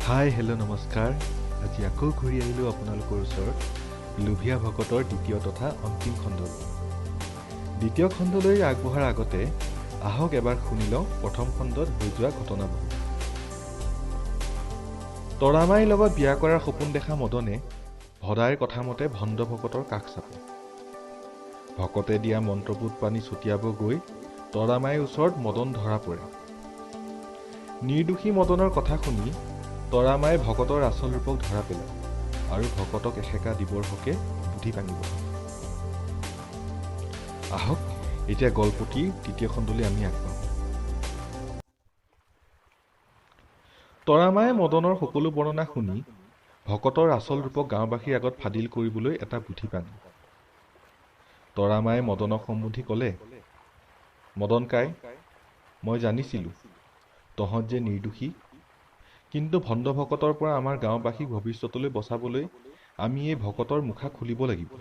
হাই, hello', নমস্কাৰ। আজি আকৌ ঘূৰি আহিলোঁ আপোনালোকৰ ওচৰত লুভীয়া ভকতৰ দ্বিতীয় তথা অন্তিম খণ্ডলৈ। দ্বিতীয় খণ্ডলৈ আগবঢ়াৰ আগতে আহক এবাৰ শুনি লওঁ প্ৰথম খণ্ডত হৈ যোৱা ঘটনাবোৰ। তৰামাইৰ লগত বিয়া কৰাৰ সপোন দেখা মদনে ভদাইৰ কথামতে ভণ্ড ভকতৰ কাষ চাপে। ভকতে দিয়া মন্ত্ৰপুত পানী ছটিয়াব গৈ তৰামাইৰ ওচৰত মদন ধৰা পৰে। নিৰ্দোষী মদনৰ কথা শুনি তৰামাই ভকতৰ আচল ৰূপক ধৰা পেলায় আৰু ভকতক এসেকা দিবৰ হকে বুদ্ধি ভাঙিব। আহক এতিয়া গল্পটিৰ তৃতীয় খণ্ডলৈ আমি আগবাঢ়োঁ। তৰামায়ে মদনৰ সকলো বৰ্ণনা শুনি ভকতৰ আচল ৰূপক গাঁওবাসীৰ আগত ফাদিল কৰিবলৈ এটা বুদ্ধি পাঙে। তৰামায়ে মদনক সম্বোধি ক'লে, মদন কাই, মই জানিছিলোঁ তহঁত যে নিৰ্দোষী, কিন্তু ভণ্ড ভকতৰ পৰা আমাৰ গাঁওবাসীক ভৱিষ্যতলৈ বচাবলৈ আমি এই ভকতৰ মুখা খুলিব লাগিব,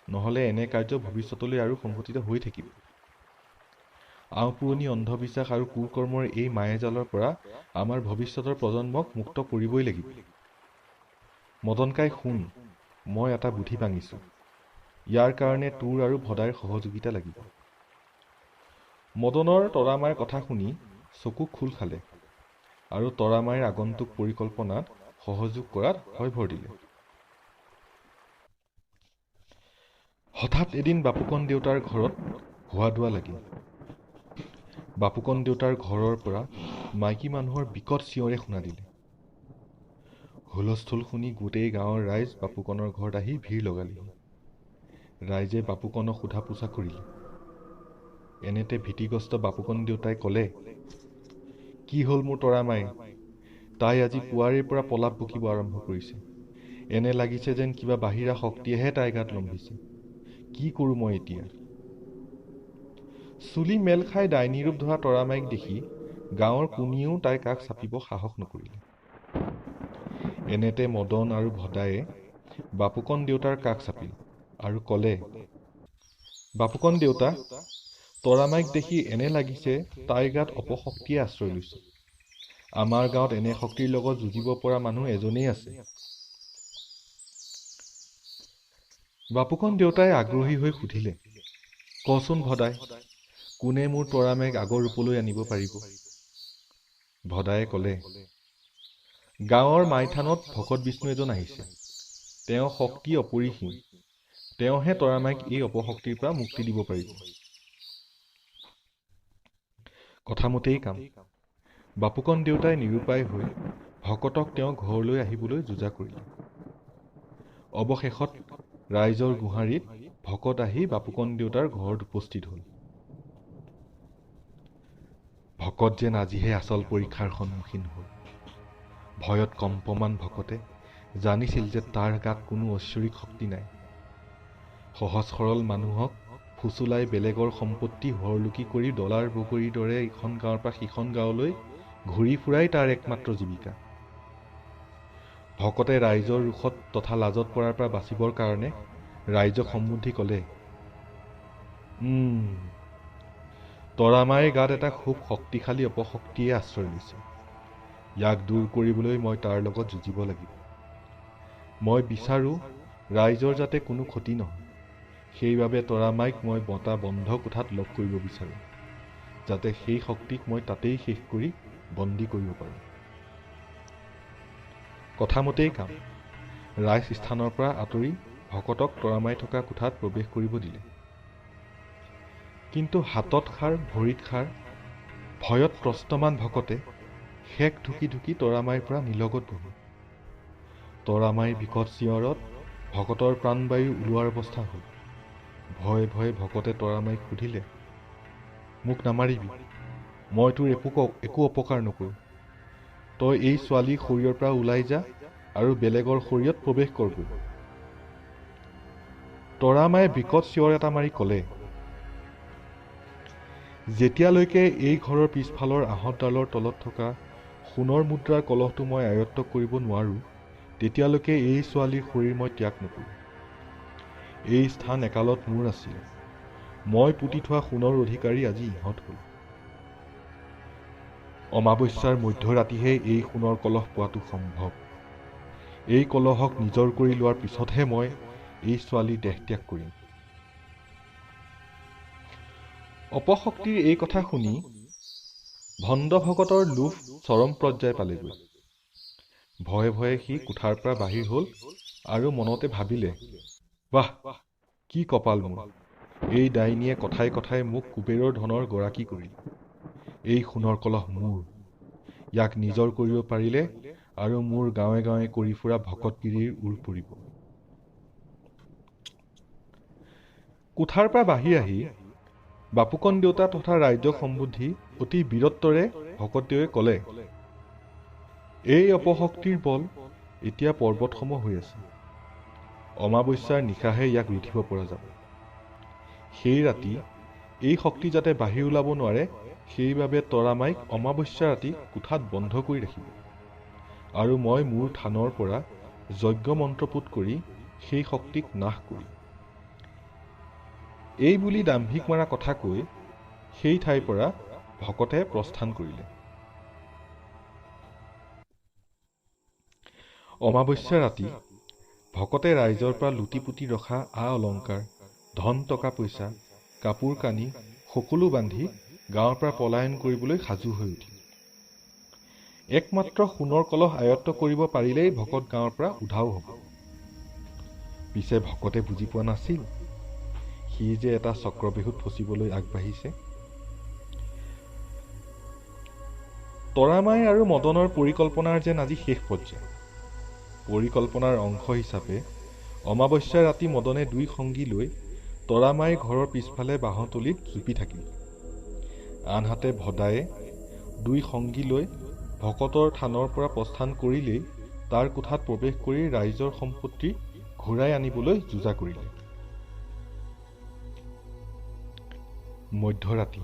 নহ'লে এনে কাৰ্য ভৱিষ্যতলৈ আৰু সংঘটিত হৈ থাকিব। আওপুৰণি অন্ধবিশ্বাস আৰু কুকৰ্মৰ এই মায়াজালৰ পৰা আমাৰ ভৱিষ্যতৰ প্ৰজন্মক মুক্ত কৰিবই লাগিব। মদনকাই শুন, মই এটা বুদ্ধি ভাঙিছোঁ, ইয়াৰ কাৰণে তোৰ আৰু ভদাইৰ সহযোগিতা লাগিব। মদনৰ তৰামাইৰ কথা শুনি চকু খোল খালে আৰু তৰামাইৰ আগন্তুক পৰিকল্পনাত সহযোগ কৰাত হয়ভৰ দিলে। হঠাৎ এদিন বাপুকণ দেউতাৰ ঘৰত হুৱাদুৱা লাগিল। বাপুকণ দেউতাৰ ঘৰৰ পৰা মাইকী মানুহৰ বিকট চিঞৰে শুনা দিলে। হুলস্থুল শুনি গোটেই গাঁৱৰ ৰাইজ বাপুকণৰ ঘৰত আহি ভিৰ লগালেহি। ৰাইজে বাপুকণক সোধা পোছা কৰিলে। এনেতে ভীতিগ্ৰস্ত বাপুকণ দেউতাই ক'লে, কি হ'ল মোৰ তৰামাই? তাই আজি পুৱাৰে পৰা পলাপ বকিব আৰম্ভ কৰিছে। এনে লাগিছে যেন কিবা বাহিৰা শক্তিয়েহে তাইৰ গাত লম্ভিছে। কি কৰোঁ মই এতিয়া? চুলি মেল খাই ডাইনী ৰূপ ধৰা তৰামাইক দেখি গাঁৱৰ কোনেও তাইৰ কাষ চাপিব সাহস নকৰিলে। এনেতে মদন আৰু ভদায়ে বাপুকণ দেউতাৰ কাষ চাপিল আৰু ক'লে, বাপুকণ দেউতা, তৰামাইক দেখি এনে লাগিছে তাইৰ গাত অপশক্তিয়ে আশ্ৰয় লৈছে। আমাৰ গাঁৱত এনে শক্তিৰ লগত যুঁজিব পৰা মানুহ এজনেই আছে। বাপুকণ দেউতাই আগ্ৰহী হৈ সুধিলে, কচোন ভদাই, কোনে মোৰ তৰামাইক আগৰ ৰূপলৈ আনিব পাৰিব? ভদায়ে ক'লে, গাঁৱৰ মাইথানত ভকত বিষ্ণু এজন আহিছে। তেওঁ শক্তি অপৰিসীম, তেওঁহে তৰামাইক এই অপশক্তিৰ পৰা মুক্তি দিব পাৰিব। কথামতেই কাম। বাপুকণ দেউতাই নিৰুপায় হৈ ভকতক তেওঁ ঘৰলৈ আহিবলৈ যোজা কৰিলে। অৱশেষত ৰাইজৰ গোহাৰিত ভকত আহি বাপুকণ দেউতাৰ ঘৰত উপস্থিত হ'ল। ভকত যেন আজিহে আচল পৰীক্ষাৰ সন্মুখীন হ'ল। ভয়ত কম্পমান ভকতে জানিছিল যে তাৰ গাত কোনো ঐশ্বৰিক শক্তি নাই। সহজ সৰল মানুহক ফুচুলাই বেলেগৰ সম্পত্তি হৰলুকি কৰি ডলাৰ বগৰীৰ দৰে ইখন গাঁৱৰ পৰা সিখন গাঁৱলৈ ঘূৰি ফুৰাই তাৰ একমাত্ৰ জীৱিকা। ভকতে ৰাইজৰ ৰোষত তথা লাজত পৰাৰ পৰা বাচিবৰ কাৰণে ৰাইজক সম্বোধি ক'লে, তৰামাইৰ গাত এটা খুব শক্তিশালী অপশক্তিয়ে আশ্ৰয় লৈছে। ইয়াক দূৰ কৰিবলৈ মই তাৰ লগত যুঁজিব লাগিব। মই বিচাৰোঁ ৰাইজৰ যাতে কোনো ক্ষতি নহয়, সেইবাবে তৰামাইক মই বঁটা বন্ধ কোঠাত লগ কৰিব বিচাৰোঁ, যাতে সেই শক্তিক মই তাতেই শেষ কৰি বন্দী কৰিব পাৰোঁ। কথামতেই কাম। ৰাইজ স্থানৰ পৰা আঁতৰি ভকতক তৰামাই থকা কোঠাত প্ৰৱেশ কৰিব দিলে। কিন্তু হাতত খাৰ ভৰিত খাৰ, ভয়ত ত্ৰস্তমান ভকতে শেক ঢুকি ঢুকি তৰামাইৰ পৰা নিলগত বহিল। তৰামাইৰ বিকট চিঞৰত ভকতৰ প্ৰাণবায়ু ওলোৱাৰ অৱস্থা হ'ল। ভয়ে ভয়ে ভকতে তৰামাইক সুধিলে, মোক নামাৰিবি, মই তোৰ একো অপকাৰ নকৰোঁ। তই এই ছোৱালীৰ শৰীৰৰ পৰা ওলাই যা আৰু বেলেগৰ শৰীৰত প্ৰৱেশ কৰগৈ। তৰামায়ে বিকট চিঞৰ এটা মাৰি ক'লে, যেতিয়ালৈকে এই ঘৰৰ পিছফালৰ আহঁতডালৰ তলত থকা সোণৰ মুদ্ৰাৰ কলহটো মই আয়ত্ত কৰিব নোৱাৰোঁ, তেতিয়ালৈকে এই ছোৱালীৰ শৰীৰ মই ত্যাগ নকৰোঁ। এই স্থান একালত মোৰ আছিল, মই পুতি থোৱা সোণৰ অধিকাৰী আজি ইহঁত হ'ল। অমাৱস্যাৰ মধ্যৰাতিহে এই সোণৰ কলহ পোৱাটো সম্ভৱ। এই কলহক নিজৰ কৰি লোৱাৰ পিছতহে মই এই ছোৱালীৰ দেহ ত্যাগ কৰিম। অপশক্তিৰ এই কথা শুনি ভণ্ড ভকতৰ লোভ চৰম পৰ্যায় পালেগৈ। ভয়ে ভয়ে সি কোঠাৰ পৰা বাহিৰ হ'ল আৰু মনতে ভাবিলে, বাহ, কি কপাল মোৰ! এই ডাইনীয়ে কথাই কথাই মোক কুবেৰৰ ধনৰ গৰাকী কৰিলে। এই সোণৰ কলহ মোৰ, ইয়াক নিজৰ কৰিব পাৰিলে আৰু মোৰ গাঁৱে গাঁৱে কৰি ফুৰা ভকতগিৰিৰ ওৰ পৰিব। কোঠাৰ পৰা বাহিৰ আহি বাপুকন দেউতা তথা ৰাইজক সম্বুদ্ধি অতি বীৰত্বৰে ভকতদেৱে ক'লে, এই অপশক্তিৰ বল এতিয়া পৰ্বতসম হৈ আছে। অমাৱস্যাৰ নিশাহে ইয়াক ৰুধিব পৰা যাব। সেই ৰাতি এই শক্তি যাতে বাহিৰ ওলাব নোৱাৰে, সেইবাবে তৰামাইক অমাৱস্যা ৰাতি কোঠাত বন্ধ কৰি ৰাখিব আৰু মই মোৰ থানৰ পৰা যজ্ঞ মন্ত্ৰপুত কৰি সেই শক্তিক নাশ কৰিম। এই বুলি দাম্ভিক মৰা কথা কৈ সেই ঠাইৰ পৰা ভকতে প্ৰস্থান কৰিলে। অমাৱস্যা ৰাতি ভকতে ৰাইজৰ পৰা লুটি পুতি ৰখা আ অলংকাৰ, ধন টকা পইচা, কাপোৰ কানি সকলো বান্ধি গাঁৱৰ পৰা পলায়ন কৰিবলৈ সাজু হৈ উঠিল। একমাত্ৰ সোণৰ কলহ আয়ত্ত কৰিব পাৰিলেই ভকত গাঁৱৰ পৰা উধাও হ'ব। পিছে ভকতে বুজি পোৱা নাছিল সি যে এটা চক্ৰবেহুত ফচিবলৈ আগবাঢ়িছে। তৰামাই আৰু মদনৰ পৰিকল্পনাৰ যেন আজি শেষ পৰ্যায়। পৰিকল্পনাৰ অংশ হিচাপে অমাৱস্যা ৰাতি মদনে দুই সংগী লৈ তৰামাইৰ ঘৰৰ পিছফালে বাঁহতলিত জুপি থাকিল। আনহাতে ভদায়ে দুই সংগী লৈ ভকতৰ থানৰ পৰা প্ৰস্থান কৰিলেই তাৰ কোঠাত প্ৰৱেশ কৰি ৰাইজৰ সম্পত্তি ঘূৰাই আনিবলৈ যোজা কৰিলে। মধ্যৰাতি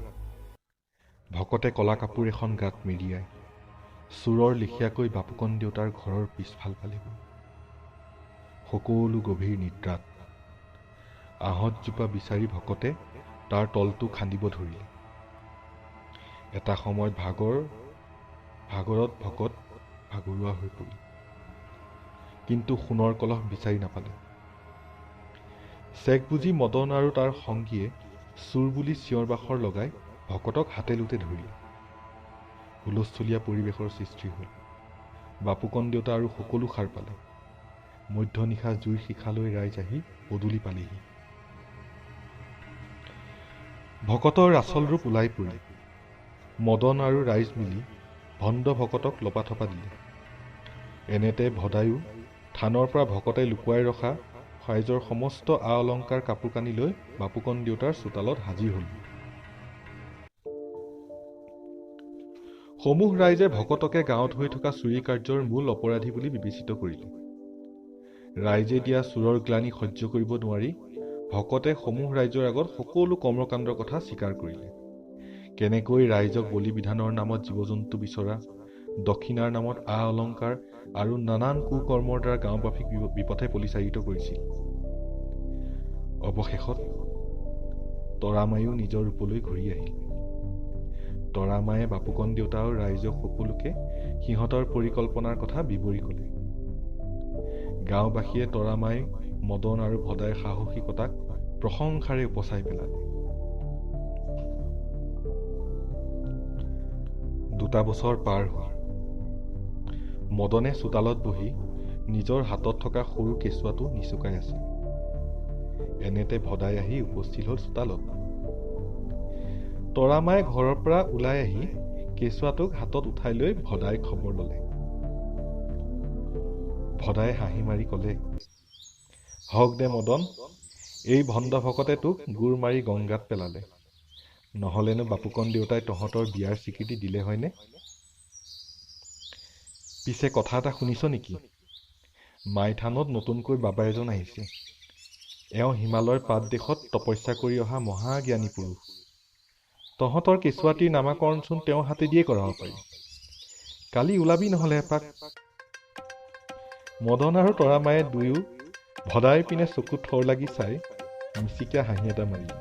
ভকতে কলা কাপোৰ এখন গাত মেৰিয়াই চোৰৰ লেখীয়াকৈ বাপুকন দেউতাৰ ঘৰৰ পিছফাল পালেগৈ। সকলো গভীৰ নিদ্ৰাত আহঁতজোপা বিচাৰি ভকতে তাৰ তলটো খান্দিব ধৰিলে। এটা সময়ত ভাগৰত ভকত ভাগৰুৱা হৈ পৰিল, কিন্তু সোণৰ কলহ বিচাৰি নাপালে। চেক বুজি মদন আৰু তাৰ সংগীয়ে চোৰ বুলি চিঞৰ বাখৰ লগাই ভকতক হাতে লোতে ধৰিলে। হুলস্থুলীয়া পৰিৱেশৰ সৃষ্টি হ'ল। বাপুকন দেউতা আৰু সকলো সাৰ পালে। মধ্যনিশা জুইৰ শিখালৈ ৰাইজ আহি পদূলি পালেহি। ভকতৰ আচল ৰূপ ওলাই পৰিল। মদন আৰু ৰাইজ মিলি ভণ্ড ভকতক লপাথপা দিলে। এনেতে ভদায়ো থানৰ পৰা ভকতে লুকুৱাই ৰখা ৰাইজৰ সমস্ত আ অলংকাৰ কাপোৰ কানি লৈ বাপুকন দেউতাৰ চোতালত হাজিৰ হ'ল। সমূহ ৰাইজে ভকতকে গাঁৱত হৈ থকা চুৰি কাৰ্যৰ মূল অপৰাধী বুলি বিবেচিত কৰিলে। ৰাইজে দিয়া চোৰৰ গ্লানি সহ্য কৰিব নোৱাৰি ভকতে সমূহ ৰাইজৰ আগত সকলো কৰ্মকাণ্ডৰ কথা স্বীকাৰ কৰিলে। কেনেকৈ ৰাইজক বলি বিধানৰ নামত জীৱ-জন্তু বিচৰা, দক্ষিণাৰ নামত আ অলংকাৰ আৰু নানান কুকৰ্মৰ দ্বাৰা গাঁওবাসীক বিপথে পৰিচালিত কৰিছিল। অৱশেষত তৰামায়ো নিজৰ ৰূপলৈ ঘূৰি আহিল। তৰামায়ে বাপুকন দেউতা আৰু ৰাইজক সকলোকে সিহঁতৰ পৰিকল্পনাৰ কথা বিৱৰি ক'লে। গাঁওবাসীয়ে তৰামাই, মদন আৰু ভদাইৰ সাহসিকতাক প্ৰশংসাৰে উপচাই পেলালে। 2 বছৰ পাৰ হ'ল। মদনে চোতালত বহি নিজৰ হাতত থকা সৰু কেঁচুৱাটো নিচুকাই আছিল। এনেতে ভদাই আহি উপস্থিত হ'ল চোতালত। তৰামাই ঘৰৰ পৰা ওলাই আহি কেঁচুৱাটোক হাতত উঠাই লৈ ভদাই খবৰ ল'লে। ভদাই হাঁহি মাৰি ক'লে, হওক দে মদন, এই ভণ্ড ভকতে তোক গোৰ মাৰি গংগাত পেলালে। নহ'লেনো বাপুকন দেউতাই তহঁতৰ বিয়াৰ স্বীকৃতি দিলে হয়নে? পিছে কথা এটা শুনিছ নেকি? মাইথানত নতুনকৈ বাবা এজন আহিছে। এওঁ হিমালয়ৰ পাদদেশত তপস্যা কৰি অহা মহাজ্ঞানী পুৰুষ। তহঁতৰ কেঁচুৱাটিৰ নামাকৰণচোন তেওঁৰ হাতেদিয়ে কৰাব পাৰি। কালি ওলাবি নহ'লে এপাক। মদন আৰু তৰামায়ে দুয়ো ভদাইৰ পিনে চকু থৰ লাগি চাই মিচিকীয়া হাঁহি এটা মাৰিলে।